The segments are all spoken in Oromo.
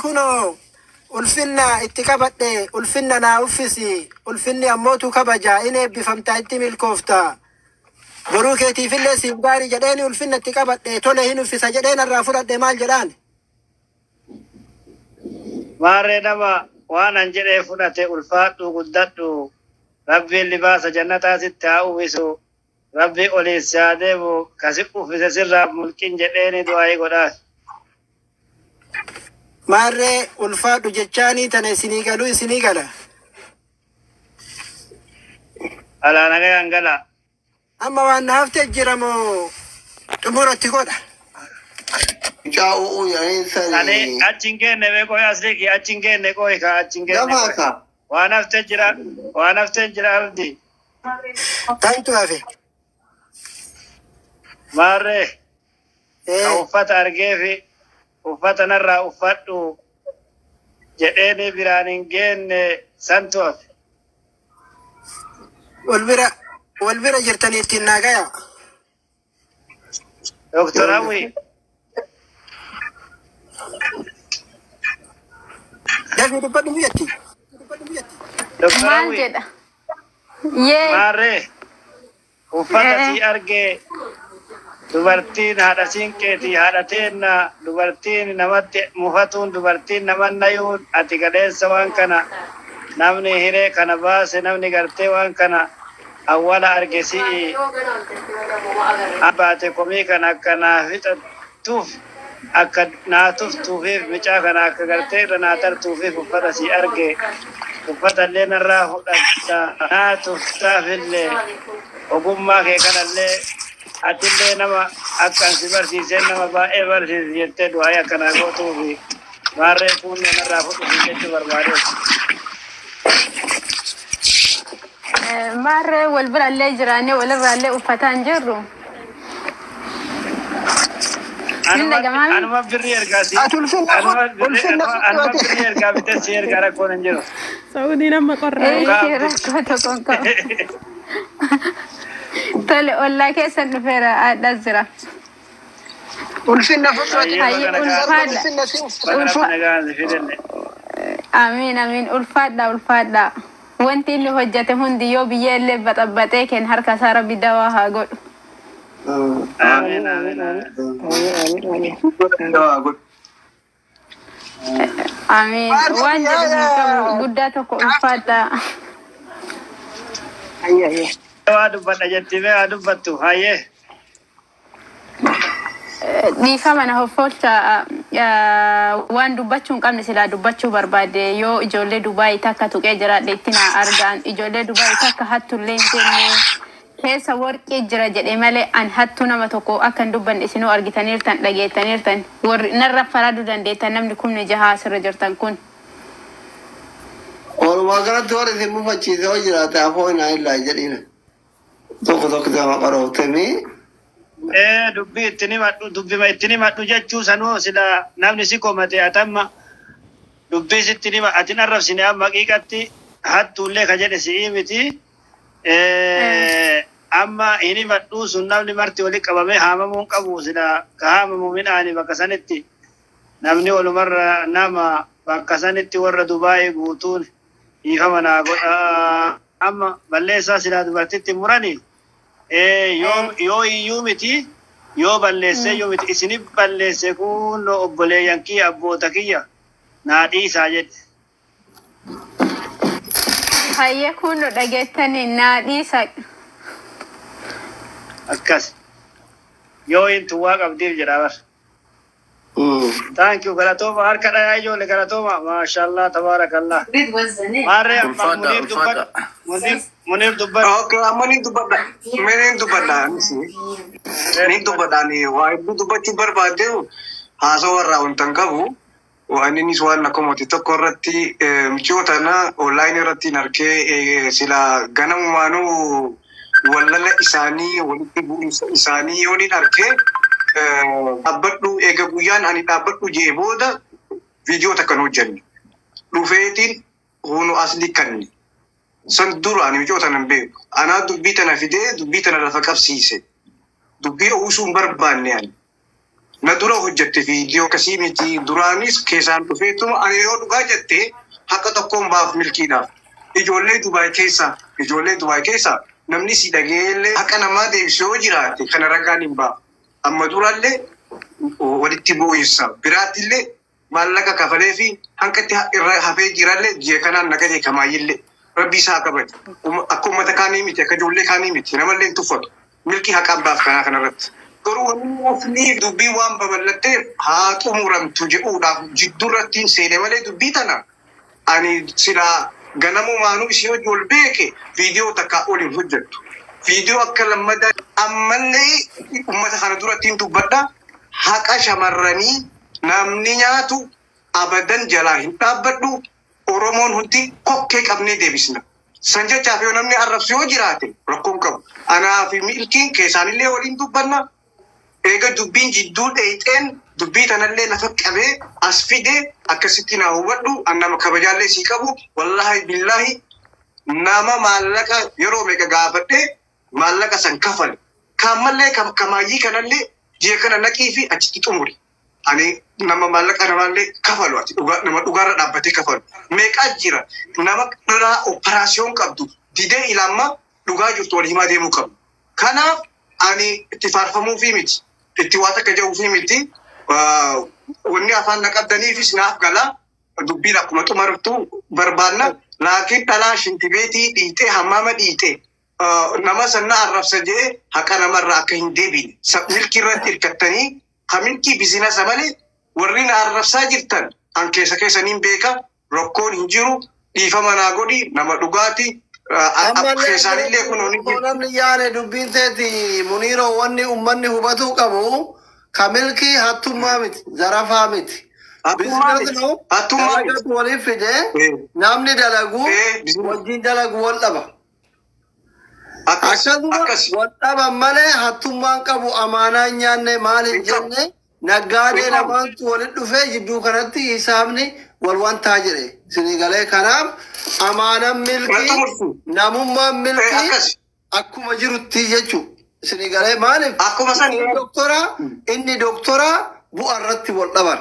Kunoo ulfinna itti qabadhe, ulfinna naa uffisi, ulfinni ammootu kabaja, in eebbifamta, itti milkoofta. Boruu keetiifillee siif gaarii jedheeni ulfinna itti qabadhe, tole hin uffisa jedheen irraa fudhadhe, maal jedhaan? Maarree nama waan an jedhee fudhate, ulfaadhu, guddadhu, Rabbiin libaasa jannataa sitti haa uwwisu, Rabbi oliin si haa deemu, kasi uffise sirraa mulqin jedheeni du'aayii godhaaf. Maarree ulfaadhu jechaanii tana isinii galuu isinii gala. Alaa nagayaan gala. Amma waan na hafte jira moo xumuratti godha? Mucaa u'uu jedhanii Ani sani. Achi hin geenne mee, qoy asliki, achi hin geenne, qoy ka achi hin geenne Gafaa qoy. ka. Waan hafte jira, waan hafte jira, Abdi. Tantu hafe. Maarree ka uffata argeefi uffata narraa uffadhu jedheeni biraan hin geenne santu hafe. Wal bira jirtanii ittiin naa gaya. Doktor Hawwi. Dafii dubbadhu biyyatti. Doktor Maal Hawwi. jedha? Yee. Maarree uffata si argee, dubartiin haadha siinqeeti, haadha teenna, dubartiin namatti mufatuun, dubartiin naman nayuun, ati galeessa waan kana namni hiree kana baase, namni gartee waan kana awwala arge si'i baate, komii kana akka naa fixattuuf, akka naa tuftuufiif, micaa kana akka gartee irra naa tartuufiif uffata si arge, uffata illee narraa fudhatta, naa tuftaafillee ogummaa kee kanallee atillee nama akka an si barsiiseen nama baay'ee barsiisi jettee du'aayii akkanaa gootuufi, maarree kunneen narraa fudhuufi jechuu barbaadeeti. Maarree wal birallee jiraannee walirraallee uffataa hin jirru. Hin dhagamaami? Anuma birrii ergaa si Ati ulfinna anuma ulfinna anuma fudhate. Birrii ergaa bitee si ergaa, rakkoon hin jiru. Saa'udiin amma qorraa. Dhugaa. Rakkoo tokko hin qabu. Tole, ollaa keessan dhufeera, addas jira. Ulfinna fudhate. Hayyee, ulfaadha. Ulfinna si uffisa. Baga Rabbi nagaan si fidenne. Amiin, amiin, ulfaadha, ulfaadha. Wanti inni hojjete hundi yoo biyya illee baxabbaxee kenn harka isaa Rabbi dawaa haa godhu. Amiin, amiin, amiin. Dawaa godhu. Amiin. Waan jedhu hin qabu, guddaa tokko ulfaadha. Waa dubbadha jetti, mee haa dubbattu, hayyee. Dhiifama na hoffolcha, waan dubbachuu hin qabne silaa dubbachuu barbaade, yoo ijoollee Dubaayii takka tuqee jiraadhe itti naa argaan, ijoollee Dubaayii takka hattullee hin jenne, keessa warqii jira jedhe malee an hattuu nama tokko akka hin dubbanne isinuu argitaniirtan, dhageettaniirtan, warri narra faraduu dandeettan, namni 60,000 asirra jirtan kun. Walumaa galatti warri isin mufachiise yoo jiraate afoo hinaa illaa jedhina. Tokko tokko nama qarooftamii. Ee, dubbii ittiin himadhu, dubbima ittiin himadhu jechuu sanuu sila namni si komate, atamma dubbii sitti hima, atin arrabsine, amma haqiiqatti hattuullee ka jedhe si'ii miti. Amma hin himadhuu sun namni marti walitti qabamee haamamuu hin qabu, sila ka haamamu midhaani bakka sanitti namni walumarra nama bakka sanitti warra Dubaayii guutuun dhiifama naa godha. Amma balleessaa silaa dubartitti muranii yoo iyyuu miti, yoo balleessee iyyuu miti, isinif balleesse, kunoo obboleeyyan kiyya, abboota kiyya, naa dhiisaa jedhe. Hayyee, kun nu dhageettanii, naa dhiisa. Akkas. Yoo hin tuwwaa qabdiif jedha bar. Thank you, galatooma, harka dhayaa ijoollee, galatooma, maashaallah, tabaarakallah. Maarree amma Ulfaadha, Muniir dubbadhu. ulfaadha. Muniir, Muniir dubbadhu. Okay, amma ni dubbadha. Mee ni dubbadha anis. Ni dubbadha, ani waa hedduu dubbachuu barbaade, haasawaa irraa wanta hin qabu. Waan innis waan akkamoti tokko irratti michoota tana online irratti hin arkee, sila ganamumaanuu wallala isaanii, walitti bu'insa isaanii yoo ni arkee dhaabbadhu, eega guyyaan ani dhaabbadhu jee booda viidiyoo takka hin hojjenne. Dhufeetiin hunu asli kanni. San dura ani michoota nan beeku. Anaa dubbii tana fidee dubbii tana lafa qabsiise. Dubbii uwwisuu hin barbaanne ani. Na dura hojjette viidiyoo akkasii miti duraanis keessaan dhufeetuma ani yoo dhugaa jette haqa tokkoon baaf milkiidhaaf. Ijoollee Dubaay keessa ijoollee Dubaay keessa namni si dhageellee haqa namaa deebisee yoo jiraate kana ragaan hin baafu. Amma durallee walitti bu'iinsa biraattillee maallaqa kafalee fi hanqatti irra hafee jirallee ji'a kanaan naqatee kamaayyillee rabbi isaa kabaju. Akka uummata kaanii miti akka ijoollee kaanii miti namallee hin tuffatu. Milkii haqaan baaf kanaa kanarratti. Garuu wanni ofni dubbii waan babal'atteef haa xumuramtu jedhuudhaaf jidduurratti hin seene malee dubbii tana ani silaa ganamumaanuu isii hojii ol beeke viidiyoo takka ol hin hojjettu. Viidiyoo akka lammadaa ammallee uummata kana duratti hin dubbadha. Haqa shamarranii namni nyaatu abadan jalaa hin dhaabbadhu. Oromoon hundi kokkee qabnee deebisna. San jechaaf yoo namni arrabsu yoo jiraate rakkoon qabu. Anaa fi milkiin keessaanillee waliin dubbanna. Eega dubbiin jidduu dheeyxeen dubbii tanallee lafa qabee as fide akkasitti naa hubadhu an nama kabajaallee sii qabu wallaahi billaahi nama maallaqa yeroo meeqa gaafadhe maallaqa san kafale. Kaammallee kamaayyii kanallee ji'a kana naqii fi achitti xumuri. Ani nama maallaqa namaallee kafalu ati nama dhugaarra dhaabbatee kafalu. Meeqaa jira nama dhalaa operaasiyoon qabdu didee ilaamma dhugaa jirtu wal himaa deemuu qabu. Kanaaf ani itti faarfamuufii miti. Itti waa takka jedhuufii miti. Wanni afaan na qabdaniifis naaf gala. Dubbiin akkuma xumurtu barbaanna. Laakiin dhalaa shintibeetii dhiitee hammaama dhiitee nama sanna arrabsa jedhee haqa namarraa akka hin deebine. Milkii irratti hirkattanii ha milkii bizinasa malee warri na arrabsaa jirtan an keessa keessaniin beeka rakkoon hin jiru dhiifama naa godhi nama dhugaati. Keessaanillee kun honi Ammallee namni yaane dubbiin teeti Muniiroo wanni uummanni hubatuu qabu ka milkii hattummaa miti zarafaa miti. Hattummaa miti. Bizinasni Hattummaa miti. dalagatu waliif fide namni dalagu wajjin dalagu wal dhaba. Akkas Akkasuma akkas. wal dhaban malee hattummaan qabu amaanaa hin nyaanne maal hin Hin qabu. jenne naggaadee Hin qabu. lamaantu walitti dhufee jidduu kanatti hisaabni wal wantaa jedhe isinii galee kanaaf amaanaan Na milkii xumurtu. namummaan milkii Akkas. akkuma jirutti jechuudha. Isinii galee maaliif Akkuma san inni doktora inni doktora bu'a irratti wal dhaban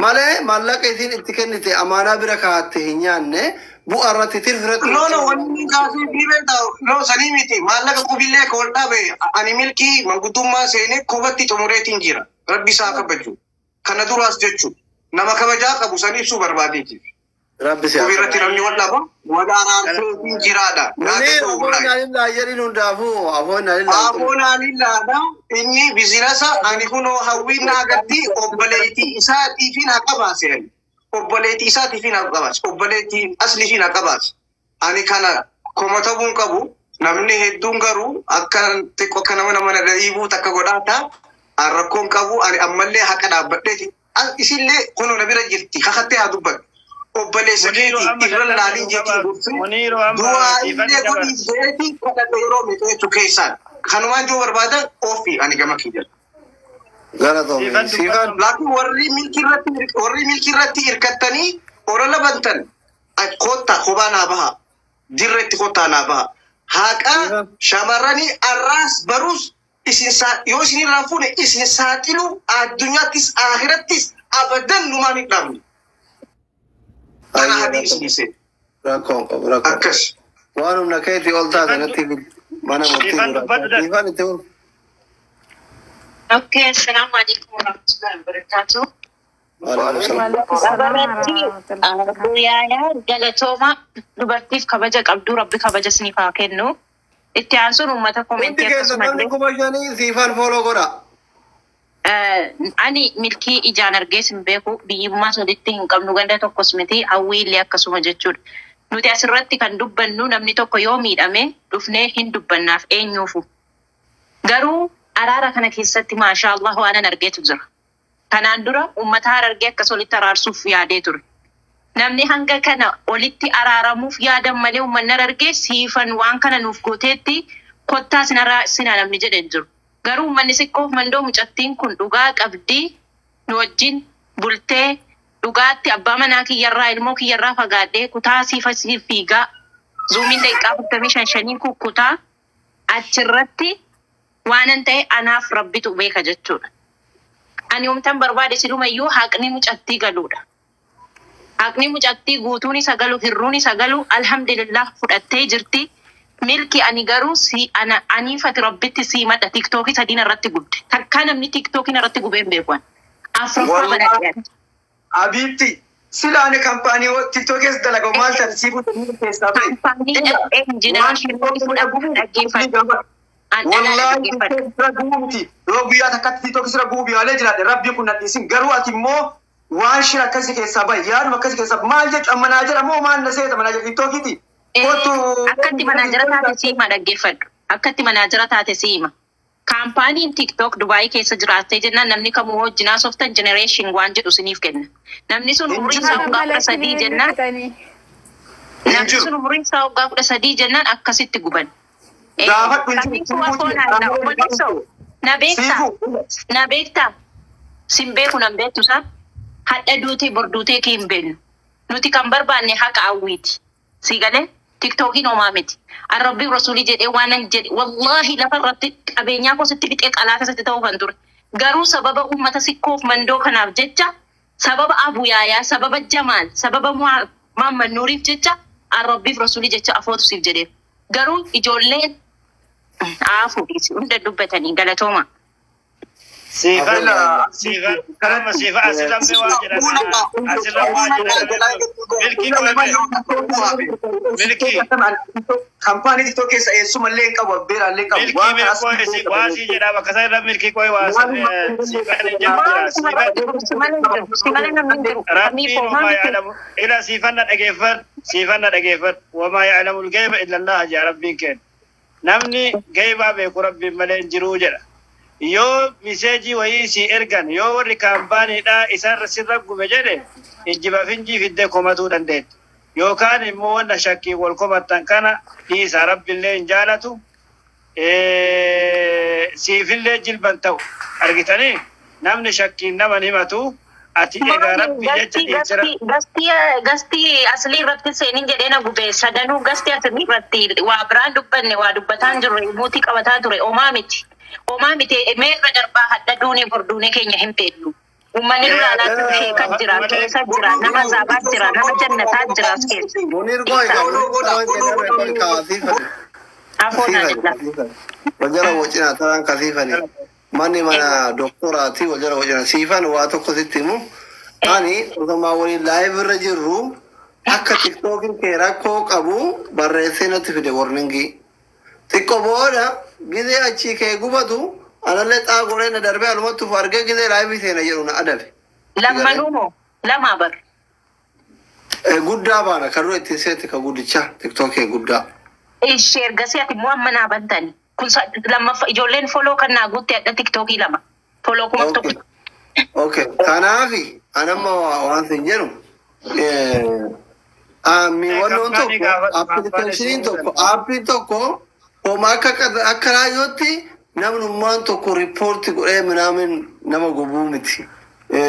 malee maallaqa isiin itti kennite amaanaa bira kaa'atte hin nyaanne bu'a irratti tirfi irratti No, no, wanni kaasee dhiibee ta'u, no, sanii miti. Maallaqa qubillee ka wal dhabe, ani milkii manguddummaa seenee qubatti xumureetiin jira. Rabbi isaa kabaju. Kana duraas jechuun nama kabajaa qabu san ibsuu barbaadeeti. Rabbi si haa Qubi irratti namni wal dhaba, wal araarseetiin jiraadha. Munir afoon alillaa jedhin hundaafuu afoon alillaa. Afoon alillaadha. Inni bizinasa ani kunoo hawwiin naa gatti obboleettii isaatiifin haqa baase ani. Obboleettii isaatiifin haqa baase. Obboleettii asliifin haqa baase. Ani kana komatamuu hin qabu. Namni hedduun garuu akka xiqqoo akka nama nama dhiibuu takka godhaata. An rakkoon qabu ani ammallee haqa dhaabbadheeti. Isillee kunoo na bira jirti. Kakattee haa dubbattu. Obboleessa Muniiroo keetii amma irra dadhabne laalii jeetii qaba. gorsi. Muniiroo amma Du'aa siifan illee dabar. godhii jeetii kadhadhe yeroo meeqa jechuu keessaan. Kanumaan jiru barbaadan ofii ani gama kiyya. Galatoomi. Siifan Siifan. dubbadhu. Laakiin warri milkii irratti warri milkii irratti hirkattanii olola bantan kottaa kophaa naa baha. Dirreetti kottaa naa baha. Haqa shamarranii arraas baruus isin yoo isin irraa fuune isin saaxilu addunyaattis akhirattis abadan numaan hin dhabne. Kana hadii isin isee. Rakkoon qabu rakkoon. Akkas. Waan humna keetii ol taate natti mana murtii Siifan dura. dubbadhu dha. Siifan itti ol. Okay, assalamu alaikum warahmatullahi wabarakatuh. Waalaikum salaam. Waalaikum salaam Dubartii warahmatullahi wabarakatuh. guyyaa galatooma dubartiif kabaja qabdu rabbi kabaja isiniif haa kennu. Itti aansuun uummata Hundi komentii keessan namni akkasumallee 5,000 siifan fooloo godha. ani milkii ijaan argees hin beeku biyyummaa saditti hin qabnu ganda tokkos miti hawwii illee akkasuma jechuudha. Nuti asirratti kan dubbannu namni tokko yoo miidhame dhufnee hin dubbannaaf eenyuufu. Garuu araara kana keessatti maashaa Allah waan argeetu jira. Kanaan dura uummata harargee akkas walitti araarsuuf yaadee ture. Namni hanga kana walitti araaramuuf yaadan malee uummanni harargee siifan waan kana nuuf gooteetti kottaa sinaa namni jedhe hin jiru. Garuu uummanni siqqoof mandoo mucattiin kun dhugaa qabdii nu wajjin bultee dhugaatti abbaa manaa kiyyarraa ilmoo kiyyarraa fagaadhee kutaa siifa siif fiigaa zuumiin daqiiqaa 45 kukkutaa achirratti waanan ta'e anaaf rabbitu beeka jechuudha. Ani humtaan barbaade silumayyuu haqni mucattii galuudha. Haqni mucattii guutuun isa galu, hirruun isa galu, alhamdulillah fudhattee jirti. Milki ani garuu si ana aniifati rabbitti sii madha tiktookii sadiin irratti gubde. Takkaa namni tiktookiin irratti gubee hin beeku. Afuraffaa Wallahi banadhe. Abiibti sila ani kaampaanii TikTok keessa dalagu maal taate sii fuute keessaa ba'e. Kaampaanii Ila dhaqee waan jeneraashinii TikTok irra fudhamu gubu dhaggeeffadhu. An dhalaa Wallahi dhaggeeffadhu. TikTok irra gubu miti. Yoo guyyaa takkatti TikTok irra gubu yaalee jiraadhe rabbi kun na dhiisin garuu ati immoo waan shira akkasii keessaa ba'i yaaduma akkasii keessaa maal jechu manaajera moo maal na seeta manaajera TikTokiiti. Kootu Akkatti manaajara taate si hima dhaggeeffadhu. Akkatti manaajara taate si hima. Kaampaaniin TikTok Dubaayii keessa jiraattee jennaan namni kamuu wajjin haasoftan generation waan jedhu isiniif kenna. Namni sun umriin isaa Haala waggaa mala 13 isin jennaan fixanii. Hin namni jiru. sun umriin isaa waggaa 13 jennaan akkasitti guban. Gaafadhu hin jiru. Kamiifuu afoon haala obboleessoo na beektaa Siifuu. na beektaa sin beeku nan beektu isaa hadha duutee bor duutee kee hin beeknu. Nuti kan barbaanne haqa hawwiiti. Si galee tiktookiin homaa miti. Arrabbii rasuulii jedhee waan an jedhe wallaahi lafa irratti qabeenyaa koo sitti fixee qalaa sitti ta'uu kan ture. Garuu sababa uummata sikkoof mandoo kanaaf jecha sababa abuyaayaa sababa jamaal sababa Muhammad Nuuriif jecha arrabbiif rasuulii jecha afootu siif jedheef. Garuu ijoolleen haafuu dhiisi hunda dubbatanii galatooma. Siifan Ila siifan kanama siifa asirra waa jedhan asirra waa jedhan milkii qo'ame milkii Kaampaanii TikTok keessa eessumallee hin qabu abbeeraallee hin qabu. milkii Waan mee kanas qo'e si waa sii jedha bakka isaa irra milkii qo'e waa siifan hin jedhu jira Si siifan malee hin jiru. Si malee namni hin jiru. Rabbiin Kamiif homaa wamaa miti. ya'lamu ila siifanna dhageeffadhu siifanna dhageeffadhu wamaa ya'lamu al-ghayba illa Allah jaa rabbiin kenna namni gaybaa beeku rabbiin malee hin jiruu jedha yoo miseejii wayii sii ergan yoo warri kaampaaniidhaa isaan sirra gube jedhe ijjiba finjii fiddee komatuu dandeetti yookaan immoo wanna shakkii wal komattan kana dhiisa rabbiillee hin jaalatu siifillee jilban ta'u argitanii namni shakkiin nama himatu ati egaa rabbi jecha dhiisira Gastii gastii aslii irratti seenin jedhee na gube sadanuu gastii aslii irratti waa biraan dubbanne waa dubbataan jirre muutii qabataa ture omaa miti. Omaa miti meerra darbaa hadda duunee borduunee keenya hin beeknu. Uummanni dura alaatti ishee kan jira keessa jira nama zaabaa jira nama jannataa jira as keessa. Munir qoy ka munir qoy ka siifani. Afoon Siifani. alillah. Wajjara wajjina taraan ka siifani. Manni mana doktoraati wajjara wajjina siifan waa tokko sitti himu. Ani osoma waliin live irra jirru akka tiktookin kee rakkoo qabu barreessee natti fide warningii. Xiqqoo booda gizee achii kee gubatu anallee xaa godhee na darbee alumatti uf argee gizee live seena jedhu na adabe. Lammanuu moo lamaa bar. Guddaa baana kan dura ittiin seete ka guddichaa tiktookee guddaa. Ishee ergasii ati immoo amma naa bantani. Kun lammaffaa ijoolleen foloo kan naa guutte hadha tiktookii lama. Foloo kuma Okay. tokko. Okay. Kanaafi anamma waan sin jedhu miiwannoon Kaampaanii tokko gaafadhu kaampaanii appilikeeshiniin sii tokko aappiin tokko homa akka akka raayyootti namnummaan tokko riippoorti godhee minaamin nama gubuu miti.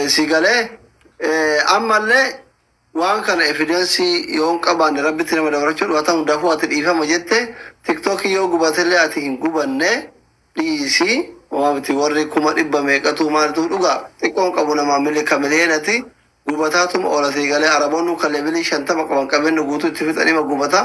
Si galee ammallee waan kana evidensii yoo hin qabaanne rabbitti nama dabarachuu waan ta'u hundaafuu ati dhiifama jette tiktookii yoo gubatellee ati hin gubanne dhiisii homaa miti warri 100,000 meeqatu maaltu dhugaa xiqqoon qabu namaa milika miliyeenati gubataatuma oola sii galee araboonni kan levelii 50 qaban qabeenya guutuu itti fixanii gubata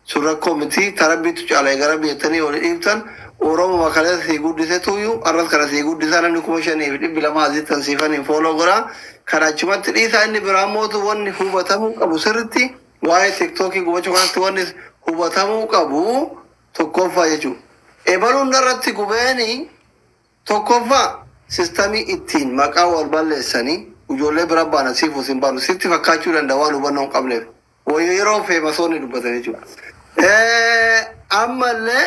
sun rakkoo miti tarabbiitu caala gara biyyatanii oli dhiibtan oromuma kaleessa sii guddise tuyyuu arras kana sii guddisaa namni 5200 azittan siifaniin fooloo godhaa kan achumatti dhiisaa inni biraa mootu wanni hubatamuu qabu sirritti waa'ee tiktookii gubachuu kanatti wanni hubatamuu qabu tokkoffaa jechuudha. Ebaluun irratti gubeeni tokkoffaa sistamii ittiin maqaa wal balleessanii ijoollee bira baana siif hin baanu sitti fakkaachuu danda'a waan hubannoo hin qabneef. Wayyo yeroo feemasoonni dubbatan jechuudha. Ammallee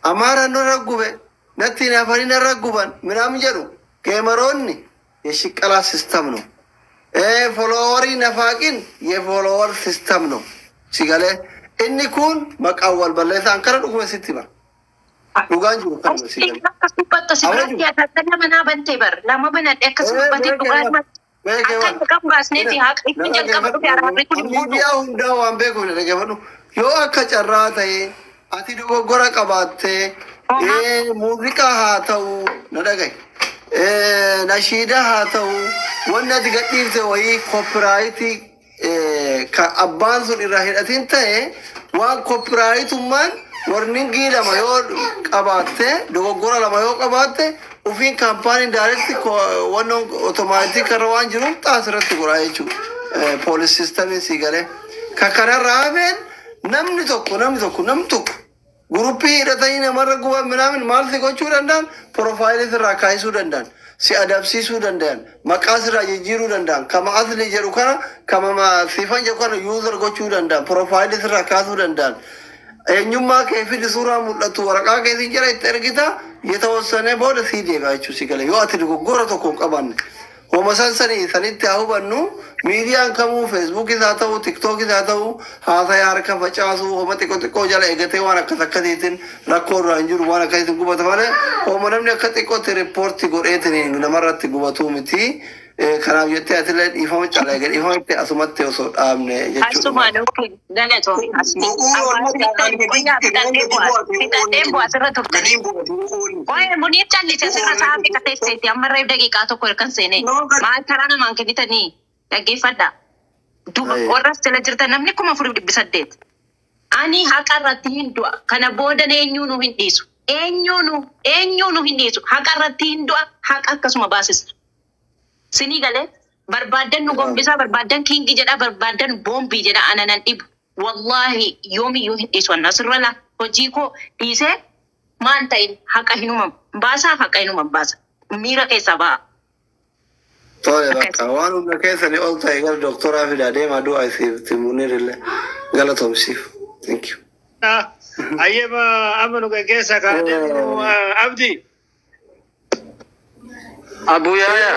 Amaaraan nurra gube natti hin hafanii narra guban minaamin jedhu geemaroonni የሽቀላ ሲስተም ነው። ፎሎወሪ ነፋቂን የፎሎወር ሲስተም ነው። ሲገሌ inni kun maqaan wal balleessaan kana dhuguma sitti bara. Dhugaan jiru kanuma si gale. Akkas dubbatta si biratti akka lama naa bantee bar lama banadhe akkas dubbatee dhugaadhuma akka hin qabu baasneeti haqa itti jalqaba dhufe araarri kun hin guutu. Miidiyaa hundaa waan beekuuf dhaggeeffadhu. Yoo akka carraa ta'e ati dogoggora qabaattee Muuziqaa haa ta'u na dhagaye. Nashiidaa haa ta'u wanni ati gadhiifte wayii copyright kan abbaan sun irraa hidhatin ta'e waan copyrightummaan warning lama yoo qabaatte, dogoggora lama yoo qabaatte, ufiin kaampaaniin direct wannoon automatic irra waan jiruuf xaasirratti godhaa jechuudha. Poolis systemiin sii galee. Ka kanarraa hafeen namni tokko guruppii hidhatanii namarra guban minaamin maal si gochuu danda'an? Profile sirraa kaayisuu danda'an, si adabsiisuu danda'an, maqaa sirraa jijjiiruu danda'an, kama asli jedhu kana, kama siifan jedhu kana user gochuu danda'an, profile sirraa kaasuu danda'an. Eenyummaa kee fidi, suuraa mul'atu waraqaa keetiin jala itti ergita, የተወሰነ booda sii deebi'a jechuu si gala, yoo ati dogoggora tokko hin qabaanne. Homa san sanii sanitti haa hubannu. Miidiyaan kamuu, Feesbuukis haa ta'u, Tiktookis haa ta'u, haasaya harka facaasu, homa xiqqoo xiqqoo jala eegatee waan akkas akkasiitiin rakkoo irraa hin jiru, waan akkasiitiin gubata malee homa namni akka xiqqootti report godheetiin namarratti gubatuu miti. Kanaaf jettee atillee dhiifama cala eega dhiifama itti asumatti osoo dhaabne jechuudha. Asumaan galatoomi asni. Fixadheen bu'aa asirra turtanii. Waa'ee Muniir callise asirra sa'a meeqa teesseeti? Amma reef daqiiqaa tokko halkan seenee. Maal karaa namaan kennitanii dhaggeeffadha. Duba warra as jala jirtan namni 4,800. Ani haqa irratti hin du'a. Kana booda eenyuu nu hin dhiisu. Eenyuu nu hin dhiisu. Haqa irratti hin du'a. Haqa akkasuma baasisa. Sinii galee barbaaddan nu gombisaa, barbaaddan kiingii jedha, barbaaddan boombii jedha, ana nan dhibu. Wallaahi yoomiyyuu hin dhiisu anna asirra la hojii koo dhiisee maan ta'in haqa hin uumamu. Baasaa haqa hin uumamu baasa. Miira keessaa ba'a. Tole, bakka waan humna keessanii ol ta'e gara doktoraa fidaa deemaa, du'a isiif Muniir illee galatoomsiif. Thank you. Ayyema amma nu keessa kan deemu Abdi. Abu Yaya.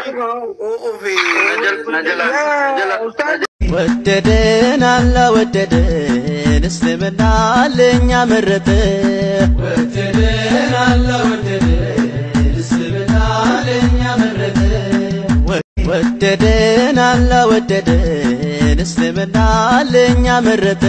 Ufi. Najala najala. ወደደን አላ ወደደን፣ እስልምና ለኛ መረጠ። ወደደን አላ ወደደን፣ እስልምና ለኛ መረጠ። ወደደን አላ ወደደን፣ እስልምና ለኛ መረጠ።